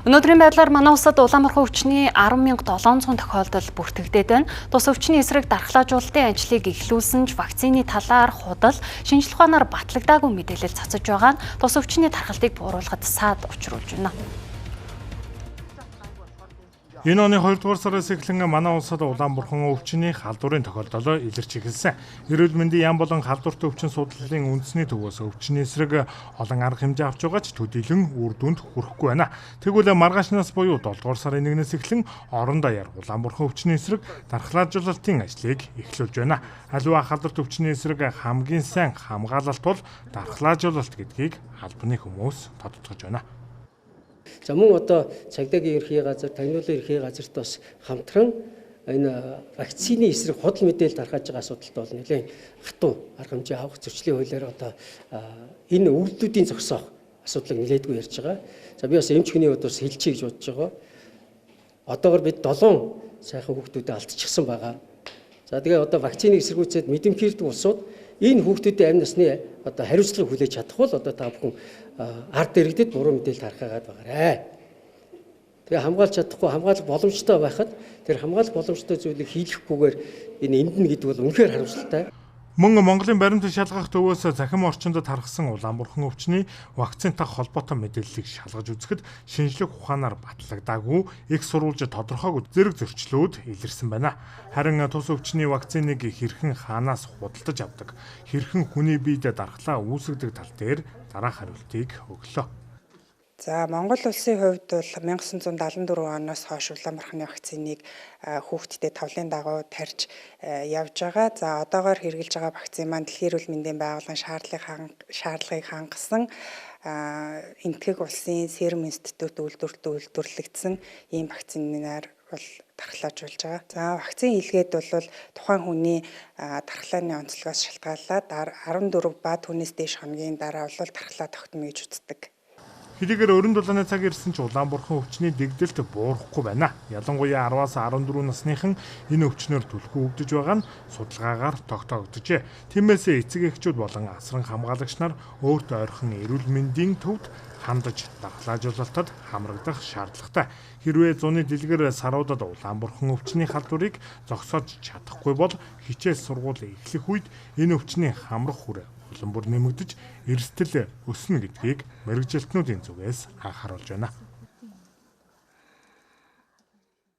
Өнөөдрийн байдлаар манай улсад улаан морхон өвчний 10,700 тохиолдол бүртгэгдээд байна. Тус өвчний эсрэг дархлаажуулалтын ажлыг эхлүүлсэн ч вакцины талаар худал, шинжлэх ухаанаар батлагдаагүй мэдээлэл цацаж байгаа нь тус өвчний тархалтыг бууруулахад саад учруулж байна. Энэ оны 2 дугаар сараас эхлэн манай улсад улаан бурхан өвчний халдварын тохиолдол илэрч эхэлсэн. Эрүүл мэндийн яам болон халдварт өвчин судлалын үндэсний төвөөс өвчний эсрэг олон арга хэмжээ авч байгаа ч төдийлөн үр дүнд хүрэхгүй байна. Тэгвэл маргаашнаас буюу 7 дугаар сарын 1-ээс эхлэн орон даяар улаан бурхан өвчний эсрэг дархлаажуулалтын ажлыг эхлүүлж байна. Аливаа халдварт өвчний эсрэг хамгийн сайн хамгаалалт бол дархлаажуулалт гэдгийг албаны хүмүүс тодотгож байна. За мөн одоо цагдаагийн ерхий газар, тагнуулын ерхий газарт бас хамтран энэ вакцины эсрэг худал мэдээлэл тархаж байгаа асуудалд бол нэлээд хатуу арга хэмжээ авах зөрчлийн хуулиар одоо энэ үйлдэлүүдийн зогсоох асуудлыг нэлээдгүй ярьж байгаа. За би бас эмч хүний хувьд бас хэлчихье гэж бодож байгаа. Одоогор бид 7 сайхан хүүхдүүдэд алдчихсан байгаа. За тэгээ одоо вакциныг эсэргүүцээд мэдэмхийлдэг улсууд энэ хүүхдүүдийн амь насны одоо хариуцлагыг хүлээж чадах бол одоо та бүхэн ард иргэдэд буруу мэдээлэл тархаагаад байгаарэ. Тэгээ хамгаалж чадахгүй хамгаалах боломжтой байхад тэр хамгаалах боломжтой зүйлийг хийлгэхгүйгээр энэ эндэн гэдэг бол үнэхээр харамсалтай. Мөн Монголын баримт шалгах төвөөс цахим орчинд тархсан улаан бурхан өвчний вакцинтай холбоотой мэдээллийг шалгаж үзэхэд шинжлэх ухаанаар батлагдаагүй их сурвалж тодорхойгүй зэрэг зөрчлүүд илэрсэн байна. Харин тус өвчний вакциныг хэрхэн хаанаас худалдаж авдаг, хэрхэн хүний биед дархлаа үүсгэдэг тал дээр дараах хариултыг өглөө. За Монгол улсын хувьд бол 1974 оноос хойш улаан бурханы вакциныг хүүхдэд тавлын дагуу тарьж явж байгаа. За одоогоор хэрэглэж байгаа вакцин маань Дэлхийн эрүүл мэндийн байгууллагын шаардлагыг хангасан Энэтхэг улсын Серум институт үйлдвэрлэгдсэн ийм вакцинаар бол дархлаажуулж байгаа. За вакцин хийлгээд бол тухайн хүний дархлааны онцлогоос шалтгаалаад 14 ба түүнээс дээш хоногийн дараа бол дархлаа тогтно гэж үздэг. Хэдийгээр өрн дулааны цаг ирсэн ч улаан бурхан өвчний дэгдэлт буурахгүй байна. Ялангуяа 10-аас 14 насныхан энэ өвчнөөр түлхүү өвдөж байгаа нь судалгаагаар тогтоогдожээ. Тиймээс эцэг эхчүүд болон асран хамгаалагч нар өөрт ойрхон эрүүл мэндийн төвд хандаж дархлаажуулалтад хамрагдах шаардлагатай. Хэрвээ зуны дэлгэр саруудад улаан бурхан өвчний халдварыг зогсоож чадахгүй бол хичээл сургууль эхлэх үед энэ өвчний хамрах хүрээ улам бүр нэмэгдэж эрсдэл өснө гэдгийг мэргэжилтнүүдийн зүгээс анхааруулж байна.